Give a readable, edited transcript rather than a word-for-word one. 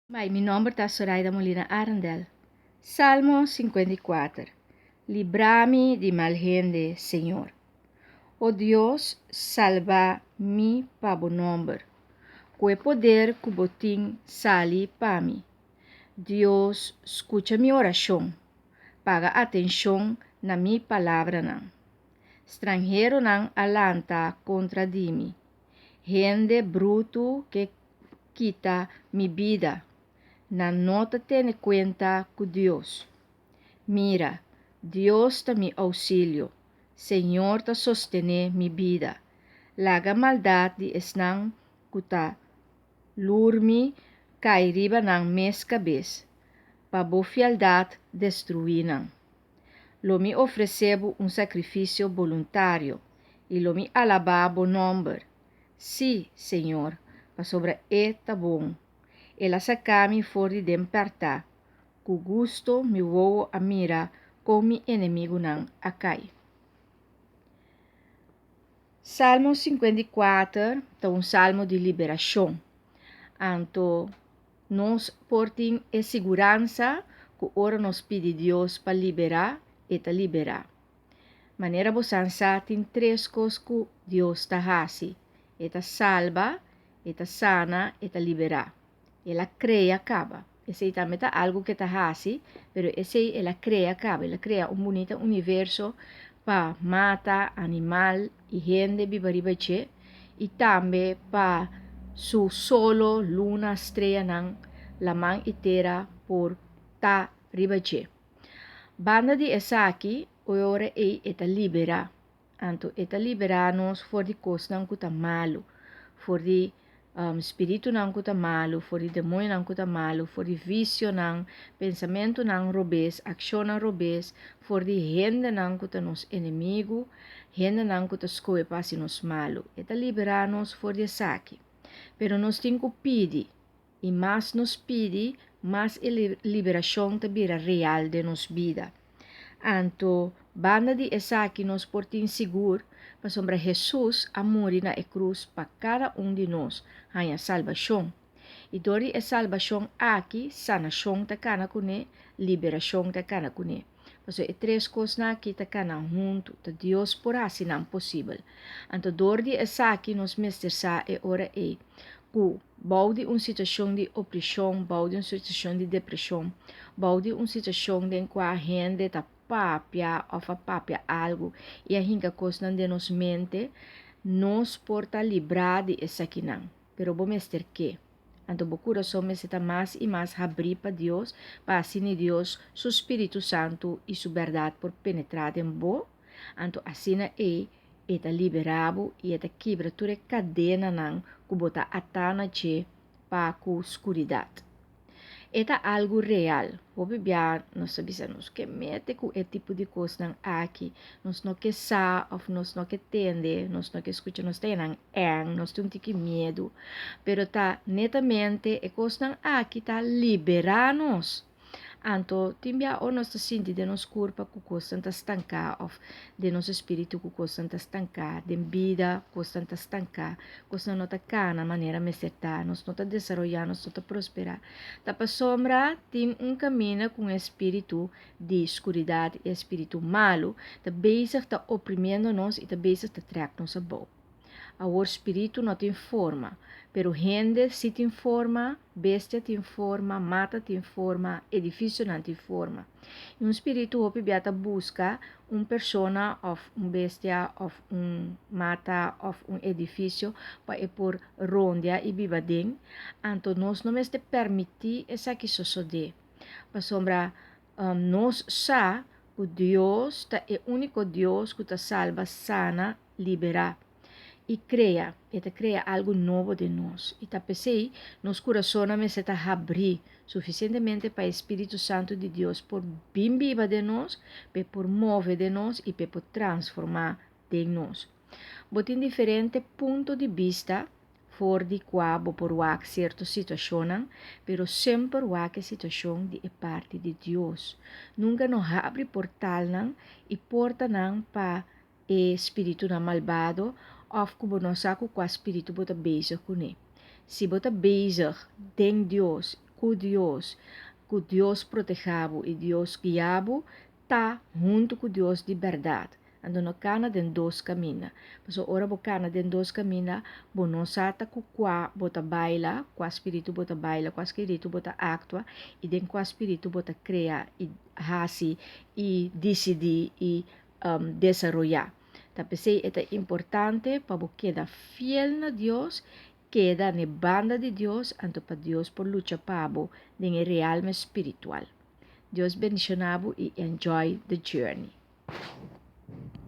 Mai, mi nomber ta Soraida Molina Arendel. Salmo 54. Librami di mal hende, Señor. O Dios, salba mi pa bo nomber. Ku e poder ku bo tin sali pa mi. Dios, skucha mi orashon. Paga atenshon na mi palabranan. Stranheronan a lanta kontra di mi. Hende brutu ke kita mi bida. Nan no ta tene kuenta ku Dios. Mira, Dios ta mi ousilio, Señor ta sostené mi bida. Laga maldat di esnan ku ta lur mi kai riba nan mes kabes, pa bo fieldat destruí nan. Lo mi ofresé bo un sakrifisio boluntario, i lo mi alabá bo nòmber. Sí, Señor, pasobra E ta bon. El a saká mi for di den pèrtá. Ku gusto mi wowo a mira kon mi enemigunan a kai. Salmo 54 ta un salmo di liberashon. Anto nos por tin e siguransa ku ora nos pidi Dios pa liberá, E ta liberá. Manera bo san sa tin tres kos ku Dios ta hasi, E ta salba, E ta sana, E ta liberá. El a krea kaba. Esei tambe ta algu ku e ta hasi, pero esei el a krea kaba. El a krea un bunita universo pa mata, animal i hende biba riba dje, i tambe pa su solo, luna, streanan, laman i tera por ta riba dje. Banda di esaki, e ora ei e ta liberá. Anto e ta liberá nos for di kosnan ku ta malu, for di spiritunan ku ta malu, for di demoñonan ku ta malu, for di visionan, pensamentunan robes, akshonnan robes, for di hendenan ku ta nos enemigu, hendenan ku ta skohe pa hasi nos malu. E ta liberá nos for di esaki. Pero nos tin ku pidi. I mas nos pidi, mas e liberashon ta bira real den nos bida. Anto, banda di esaki nos por tin sigur, pasobra Hesus a muri na e krus pa kada un di nos haña salbashon. I dor di e salbashon aki, sanashon ta kana kuné, liberashon ta kana kuné. Pasobra e tres kosnan aki ta kana huntu, ta Dios por hasi nan posibel. Anto dor di esaki nos mester sa e ora ei ku bou di un situashon di opreshon, bou di un situashon di depreshon, bou di un situashon den kua hende ta papia òf a papia algu i a hinka kosnan den nos mente, nos por ta librá di esakinan. Pero bo mester ke. Anto bo kurason mester ta mas i mas habrí pa Dios, pa asina Dios su spiritu santu i su bèrdat por penetrá den bo. Anto asina ei e ta liberá bo i e ta kibra tur e kadenanan ku bo ta atá na dje pa ku skuridat. E ta algu real. Hopi bia nos ta bisa nos ke mete ku e tipo di kosnan aki, nos no ke sa òf nos no ke tende, nos no ke skucha, nos ta nan èng, nos tin un tiki miedu. Pero ta netamente e kosnan aki ta liberá nos. Anto tin bia ora nos ta sinti den nos kurpa ku kosnan ta stanká òf den nos espíritu ku kosnan ta stanká, den bida kosnan ta stanká, kosnan no ta kana manera mester ta, nos no ta desaroyá, nos no ta prosperá. Ta pasobra tin un kaminda ku un espíritu di skuridat i espíritu malu ta bezig ta oprimiendo nos i ta bezig ta trèk nos abou. Awor spiritu no tin forma, pero hende si tin forma, bestia tin forma, mata tin forma, edificionan tin forma. Y un spiritu hopi bia ta busca un persona of un bestia of un mata of un edificio pa e por rondia y biba den. Anto nos no mester permiti esaki sosode, pasobra nos sa cu Dios ta e unico Dios cu ta salba, sana, liberá i krea. E ta krea algu nobo den nos. I ta p'esei nos kurasonnan mester ta habrí sufisientemente pa e spiritu santu di Dios por bin biba den nos, p'e por move den nos i p'e por transformá den nos. Bo tin diferente punto di bista for di kua bo por wak sierto situashonnan, pero semper wak e situashon di e parti di Dios. Nunka no habri portalnan i portanan pa e spiritunan malbado òf ku bo no sa ku kua spiritu bo ta bezig kuné. Si bo ta bezig den Dios ku Dios, ku Dios protehá bo i Dios guia bo, ta huntu ku Dios di bèrdat. Anto no kana den dos kaminda. Pasobra ora bo kana den dos kaminda, bo no sa ta ku kua bo ta baila, kua spiritu bo ta baila, kua spiritu bo ta aktua i den kua spiritu bo ta krea i hasi i disidí i desaroyá. Ta p'esei e ta importante pa bo keda fiel na Dios, keda n'e banda di Dios, anto pa Dios por lucha pa bo den e realme spiritual. Dios bendishoná bo i enjoy the journey.